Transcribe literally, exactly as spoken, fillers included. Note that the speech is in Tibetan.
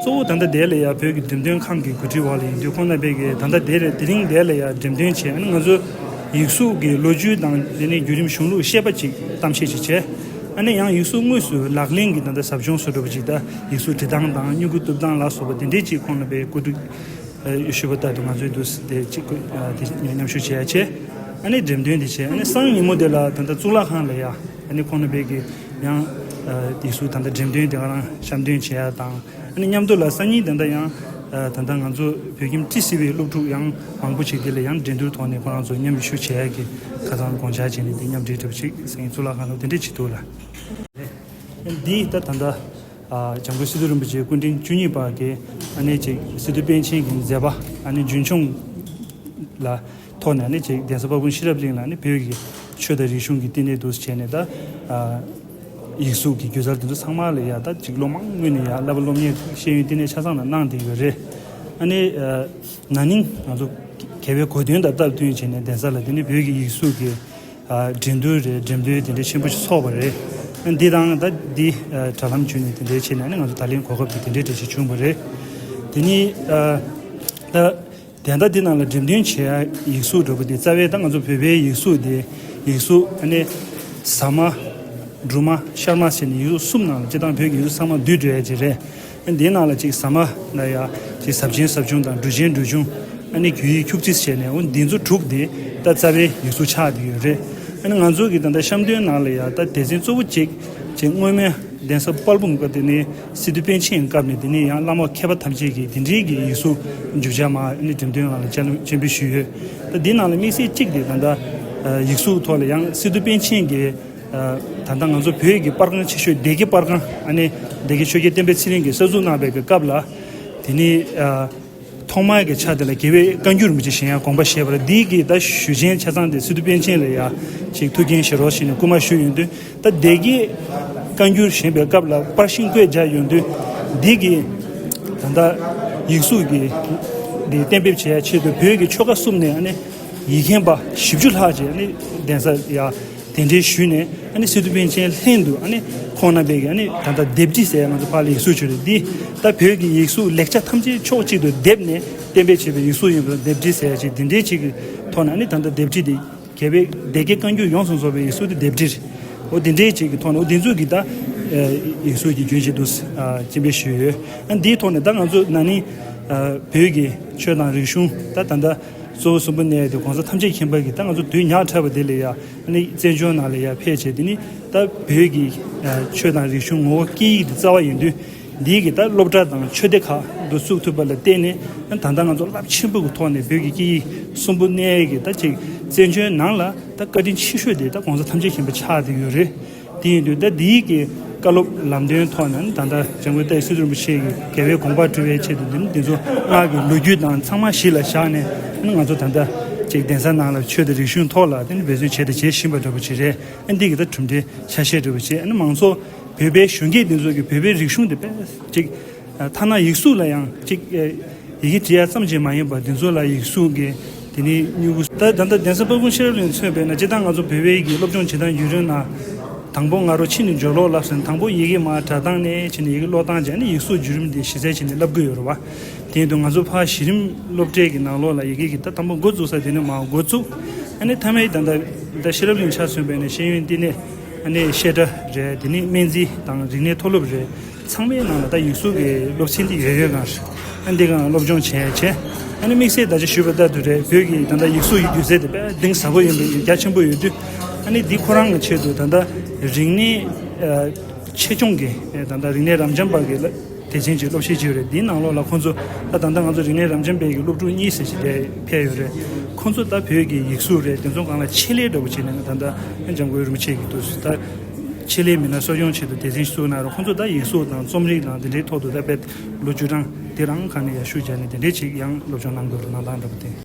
གཙོ་བོ་ད་ལྟ་དེ་ལ་ཡ་བོད་ཀྱི་འགྲེམས་སྟོན་ཁང་གི་གོ་སྒྲིག་འོག་ལ་ཡིན་དུས་ཁོང་རྣམ་པས་ཀྱི་ད་ལྟ་དེ་རེད། དེ་རིང་དེ་ལ་ཡ་འགྲེམས་སྟོན་བྱས། ཨ་ནི་ང་ཚོ་ཡིག་གཟུགས་ཀྱི་ལོ་རྒྱུས་དང་དེ་ནས་བརྒྱུད་རིམ་གཞུང་ལུགས་བཤད་པ་ཅིག་གཏམ་བཤད་ཅིག་བྱས། ཨ་ནི་ཡང་ཡིག་གཟུགས་དངོས་སུ་ལག་ལེན་གྱི་ད་ལྟ་ཟབ་སྦྱོང་བཟོ་འདྲ་པོ་ཅིག་ད་ཡིག་གཟུགས་འབྲི་སྟངས་དང་སྨྱུ་གུ་གཏུབ་སྟངས་ལ་སོགས་པ་དེ་འདྲས་ཅིག་ཁོང་རྣམ་པས་གོ་སྒྲིག་ཞུས་པ་ལྟར་དུ་ང་ཚོས་འདུག་དེ་ཅིག་དེ་མཉམ་ཞུགས་བྱས་ཡ་བྱས། ཨ་ནི་འགྲེམས་སྟོན་དེ་བྱས། ཨ་ནི་སང་ཉིན་མོ་དེ་ལ་ད་ལྟ་གཙུག་ལག་ཁང་ལ་ཡ་ཨ་ནི་ཁོང་རྣམ་པས་ཀྱི་ཡང་ཡིག་གཟུགས་ད་ལྟ་འགྲེམས་སྟོན་དེ་ག་རང་བཤམས་སྟོན་བྱས་ཡ་དང་། ཨ་ནི་མཉམ་དུ་ལ་སང་ཉིན་ད་ལྟ་ཡང་ད་ལྟ་ང་ཚོ་བོད་ཁྱིམ་ཊི་སི་ཝི་སློབ་ཕྲུག་ཡང་མང་པོ་ཞིག་དེ་ལ་ཡང་འགྲན་བསྡུར་ཐོག་ནས་ཁོ་རང་ཚོ་མཉམ་ཞུགས་བྱས་ཡ་གི་ཁ་སང་དགོངས་འཆར་བྱས་ནས་དེ་མཉམ་འབྲེལ་འདྲ་པོ་ཞིག་སང་ཉིན་གཙུག་ལག་ཁང་ལ་དེ་འདྲས་བྱེད་འདུག་ལ། འདི་ད་ད་ལྟ་ཨ་འཇམ་མགོན་སི་ཏུ་རིན་པོ་ཆེའི་སྐུ་ཕྲེང་བཅུ་གཉིས་པ་གི་ཨ་ནི་ཅིག་སི་ཏུ་པཎ་ཆེན་གྱི་མཛད་པ་ཨ་ནི་རྒྱུན་འཁྱོངས་ལ་ཐོག་ནས་ཨ་ནི་ཅིག་གདན་ས་དཔལ་སྤུངས་ཤེས་རབ་གླིང་ལ་ཨ་ནི་བོད་ཀྱི་ཆོས་དང་རིག་གཞུང་གི་བསྟི་གནས་འདུག་སེ་བྱས་ནས། ད་ཨ་ཡིག་གཟུགས་ཀྱི་སྒྱུ་རྩལ་དེ་ཚོ་ཚང་མ་ལ་ཡ་ད་ཅིག་ལོ་མང་སྔོན་ནས་ཡ་བསླབ་པ་སློབ་གཉེར་ཤེས་ཡོན་བསྟི་གནས་ཆ་ཚང་ལ་གནང་བསྡད་ཡོད་རེད། ཨ་ནི་ཨ་ན་ནིང་ང་ཚོ་དགེ་བའི་གོ་སྟོན་དང་སྟབས་བསྟུན་བྱས་ནས་གདན་ས་ལ་དེ་ནི་བོད་ཀྱི་ཡིག་གཟུགས་ཀྱི་ཨ་འགྲན་བསྡུར་རེད། འགྲེམས་སྟོན་དེ་འདྲ་ཆེན་པོ་ཞིག་ཚོགས་པ་རེད། ཨ་འདི་དང་ད་འདི་ཨ་དྲ་ལམ་བརྒྱུད་ནས་དེ་འདྲ་བྱས་ནས་ཨ་ནི་ང་ཚོ་ད་ལན་གོ་སྐབས་དེ་དེ་འདྲའི་གྲས་ཤིག་བྱུང་བ་རེད། དེ་ནི་ཨ་ད་དེ་ལྟ་འདི་ནང་ལ་འགྲེམས་སྟོན་བྱེད་ཡ་ཡིག་གཟུགས་འདྲ་པོ་དེ་རྩ་བའི་ད་ང་ཚོ་བོད་པའི་ཡིག་གཟུགས་དེ་ཡིག་གཟུགས་ཨ་ནི་ཟ་མ་འབྲུ་མ་ཤར་མ་ཟེར་ནས་ཡིག་གཟུགས་གསུམ་ནང་ལ་སྤྱིར་བཏང་བོད་ཀྱི་ཡིག་གཟུགས་ཚང་མ་འདུས་འགྲོ་ཡ་ཅིག་རེད། ཨ་འདིའི་ནང་ལ་ཅིག་ཟ་མ་ན་ཡ་ཅིག་ཟབ་ཆེན་ཟབ་ཆུང་དང་འབྲུ་ཆེན་འབྲུ་ཆུང་ཨ་ནི་རྒྱུ་ཡིག་ཁྱུག་ཙམ་བྱས་ནས་འོ་འདི་ཚོ་དྲུག་དེ་ད་རྩ་བའི་ཡིག་གཟུགས་ཆགས་བསྡད་ཡོད་རེད། ཨ་ནི་ང་ཚོ་གི་ད་ལྟ་བཤམས་སྟོན་ནང་ལ་ཡ་ད་སྡེ་ཚན་གཙོ་བོ་གཅིག་ཅིག་སྔོན་མའི་གདན་ས་དཔལ་སྤུངས་སྐབས་དེ་ནས་སི་ཏུ་པཎ་ཆེན་སྐབས་ནས་དེ་ནས་ཡང་བླ་མ་མཁས་པ་ཐམས་ཅད་ཀྱིས་དེ་འདྲའི་གི་ཡིག་གཟུགས་རྒྱུ་ཆ་མ་ཨ་ནི་འགྲེམས་སྟོན་ནང་ལ་སྤྱན་སྤྱན་འབུལ་ཞུས་ཡོད། ད་འདི་ནང་ལ་དམིགས་བསལ་གཅིག་དེ་ད་ལྟ་ཡིག་གཟུགས་ཐོག་ལ་ཡང་སི་ཏུ་པཎ་ཆེན་གྱི་ད་ལྟ་ང་ཚོ་བོད་ཀྱི་པར་ཁང་ཆེ་ཤོས་སྡེ་དགེ་པར་ཁང་ཨ་ནི་སྡེ་དགེ་ཆོས་རྒྱལ་བསྟན་པའི་ཚེ་རིང་གིས་གསར་འཛུགས་གནང་བའི་གི་སྐབས་ལ་དེ་ནི་ཐོག་མའི་གི་ཆ་དེ་ལ་རྒྱལ་བའི་བཀའ་འགྱུར་མི་ཅི་བཞེངས་ཡ་དགོངས་པ་བཞེས་པ་རེད། འདི་གི་ད་ཞུ་ཆེན་ཆ་ཚང་དེ་སི་ཏུ་པཎ་ཆེན་ལ་ཡ་ཅིག་ཐུགས་འགན་བཞེས་རོགས་ཞེས་ནས་སྐུལ་མ་ཞུས་ཡོང་དུས། ད་སྡེ་དགེ་བཀའ་འགྱུར་བཞེངས་པའི་སྐབས་ལ་པར་ཤིང་བརྐོས་བཞག་ཡོང་དུས་འདི་གི་ད་ལྟ་ཡིག་གཟུགས་ཀྱི་འདི་གཏན་འབེབས་བྱེད་ཡ་ཆེད་དུ་བོད་ཀྱི་ཆོལ་ཁ་གསུམ་ནས་ཨ་ནི་ཡིག་མཁན་པ་བཞི་བཅུ་ལྷག་ཅིག་ཨ་ནི་གདན་ས་ཡ་གདན་འདྲེན་ཞུས་ནས་ཨ་ནི་སི་ཏུ་པཎ་ཆེན་ལྷན་དུ་ཨ་ནི་ཁོང་རྣམ་པས་ཀྱི་ཨ་ནི་ད་ལྟ་ལྡེབས་བྲིས་ཟེར་ཡ་ང་ཚོ་ཕར་ལ་ཡིག་གཟུགས་བྱོས་རེད། འདི་ད་བོད་ཀྱི་ཡིག་གཟུགས་ལེགས་ཆ་ཐམས་ཅད་ཕྱོགས་གཅིག་ཏུ་བསྡེབས་ནས་གཏན་འབེབས་བྱས་པའི་ཡིག་གཟུགས་ཡིན་པ་ལྡེབས་བྲིས་ཟེར་ཡ་ཅིག་འདི་འདྲའི་ཅིག་གི་ཐོག་ནས་ཨ་ནི་ད་ལྟ་ལྡེབས་བྲིས་དེ་རྒྱལ་བའི་སྡེ་དགེ་བཀའ་འགྱུར་ཡོངས་སུ་རྫོགས་པའི་ཡིག་གཟུགས་དེ་ལྡེབས་བྲིས་རེད། འོ་འདི་འདྲའི་ཅིག་གི་ཐོག་ནས་འོ་འདི་ཚོ་གི་ད་ཡིག་གཟུགས་ཀྱི་རྒྱུན་ཞིག་ཏུ་སྤྱན་འབུལ་ཞུས་ཡོད། ཨ་འདིའི་ཐོག་ནས་ད་ང་ཚོ་ན་ནིང་བོད་ཀྱི་ཆོས་དང་རིག་གཞུང་ད་ད་ལྟ་གཙོ་བོ་གསུམ་པོ་གནས་དེ་༸གོང་ས་ཐམས་ཅད་མཁྱེན་པ་གིས་ད་ང་ཚོ་དུས་ཉག་ཕྲ་བ་དེ་ལ་ཡ་ཨ་ནི་བཙན་བྱོལ་ནང་ལ་ཡ་ཕེབས་བྱས། དེ་ནི་ད་བོད་ཀྱི་ཆོས་དང་རིག་གཞུང་ངོ་བོ་སྐད་ཡིག་དེ་རྩ་བ་ཡིན་དུས་འདི་གི་ད་སློབ་གྲྭ་དང་ཆོས་སྡེ་ཁག་འདུ་བཙུགས་ཐུབ་པ་ལ་བརྟེན་ནས་ད་ལྟ་ང་ཚོ་རླབས་ཆེན་པོ་གི་ཐོག་ནས་བོད་ཀྱི་སྐད་ཡིག་གསུམ་པོ་གནས་ཀྱི་ད་ཅིག་བཙན་བྱོལ་ནང་ལ་ད་བཀའ་དྲིན་ཆེ་ཤོས་དེ་ད་༸གོང་ས་ཐམས་ཅད་མཁྱེན་པ་ཆགས་བསྡད་ཡོད་རེད། དེ་ཡིན་དུས་ད་འདིའི་གི་བཀའ་སློབ་ལམ་སྟོན་ཐོག་ནས་ད་ལྟ་འཇམ་མགོན་ཏཱ་ཡེ་སི་རིན་པོ་ཆེ་གི་རྒྱལ་བའི་དགོངས་པ་སྒྲུབ་པའི་ཆེད་དུ་འདི་འདི་ཚོ་སྔགས་ཀྱི་ལོ་རྒྱུས་དང་ཚང་མ་གཞི་ལ་བཞག་ནས་ང་ཚོ་ད་ལྟ་ཅིག་གདན་ས་ནང་ལ་ཆོས་དང་རིག་གཞུང་ཐོག་ལ་དེ་ནི་འབད་བརྩོན་བྱས་དང་བྱེད་བཞིན་པ་འདྲ་པོ་ཅིག་རེད། ཨ་འདི་གི་ད་གྲུབ་འབྲས་ཆ་ཤས་འདྲ་པོ་ཅིག་ཨ་ནི་མང་ཚོགས་བོད་པའི་གཞོན་སྐྱེས་འདི་ཚོ་གི་བོད་པའི་རིག་གཞུང་དེ་དཔེ་ཅིག་ཐ་ན་ཡིག་གཟུགས་ལ་ཡང་ཅིག་ཡི་གེ་འབྲི་ཡ་ཙམ་ཅིག་མ་ཡིན་པར་འདི་ཚོ་ལ་ཡིག་གཟུགས་ཀྱི་དེ་ནི་སྨྱུ་གུ་ད་ད་ལྟ་གདན་ས་དཔལ་སྤུངས་ཤེས་རབ་གླིང་མཚོན་པས་ན་སྤྱིར་བཏང་ང་ཚོ་བོད་པའི་གི་སློབ་སྦྱོང་བྱེད་སྟངས་བརྒྱུད་རིམ་ནང་དང་པོ་ང་རོ་ཕྱི་ནས་སྦྱོར་ཀློག་བསླབ་ཟིན། དང་པོ་ཡི་གེ་མར་སྒྲ་གདངས་ནས་ཕྱི་ནས་ཡི་གེ་ཀློག་སྟངས་བྱས་ནས་ཡིག་གཟུགས་བརྒྱུད་རིམ་དེ་གཞི་རྩ་བྱས་ནས་བསླབ་ཀྱི་ཡོད་རེད་བ། དེ་ཡིན་དུས་ང་ཚོ་ཕར་གཞི་རིམ་སློབ་གྲྭའི་གི་ནང་ལོགས་ལ་ཡི་གེ་གི་ད་དང་པོ་འགོ་བཙུགས་ས་དེ་ནས་མར་འགོ་བཙུགས། ཨ་ནི་མཐའ་མའི་ད་ལྟ་ད་ཤེས་རབ་གླིང་ཆ་མཚོན་པས་ན་ཤེས་ཡོན་བསྟི་གནས་ཨ་ནི་བཤད་གྲྭ་རེད། དེ་ནས་སྨན་རྩིས་དང་རིག་གནས་མཐོ་སློབ་རེད། ཚང་མའི་ནང་ལ་ད་ཡིག་གཟུགས་ཀྱི་སློབ་ཚན་དེ་ཡོད་ཡོད་གང་རེད། ཨ་འདི་གང་སློབ་སྦྱོང་བྱས་བྱས། ཨ་ནི་དམིགས་བསལ་ད་ཆ་ཞུས་པ་ལྟར་དུ་རེད། བོད་ཀྱི་ད་ལྟ་ཡིག་གཟུགས་ཀྱི་སྒྱུ་རྩལ་དེ་དཔེ་གཏིང་ཟབ་པོ་ཡིན་པའི་རྒྱ་ཆེན་པོ་ཡོད་དུས། ཨ་ནི་འདི་ཁོ་རང་གི་ཆེད་དུ་ད་ལྟ་རིག་གནས་ཨ་ཆེད་སྦྱོང་གི་ཨ་ད་ལྟ་རིག་གནས་རབ་འབྱམས་པ་གི་སློབ་སྡེ་ཚན་གྱི་སློབ་ཆེན་ཅིག་ཡོད་རེད། འདིའི་ནང་ལོགས་ལ་ཁོང་ཚོ་ད་ད་ལྟ་ང་ཚོ་རིག་གནས་རབ་འབྱམས་པའི་གི་སློབ་ཕྲུག་གཉིས་ཟེར་ཞིག་དེ་ཕེབས་ཡོད་རེད། ཁོང་ཚོ་ད་བོད་ཀྱི་ཡིག་གཟུགས་རེད། དེ་ཚོ་སྒང་ལ་ཆེད་ལས་འདྲ་པོ་བྱས་ནས་ད་ལྟ་འཇམ་མགོན་རིན་པོ་ཆེ་གི་དུས་སུ་ད་ཆེད་ལས་མི་སྣ་གསོ་སྐྱོང་ཆེད་དུ་སྡེ་ཚན་ཞིག་བཙུགས་གནང་རོགས། ཁོང་ཚོ་ད་ཡིག་གཟུགས་དང་རྩོམ་རིག་དང་དེ་འདྲའི་ཐོག་ཏུ་ད་དཔེ་ལོ་བཅུ་གྲངས་དེ་རང་ག་ནས་ཡར་ཤུགས་རྒྱག་ནས་དེ་འདྲའི་ཅིག་ཡང་སློབ་སྦྱོང་གནང་དགོས་རེད། གནང་སྟངས་འདྲ་པོ་དེ།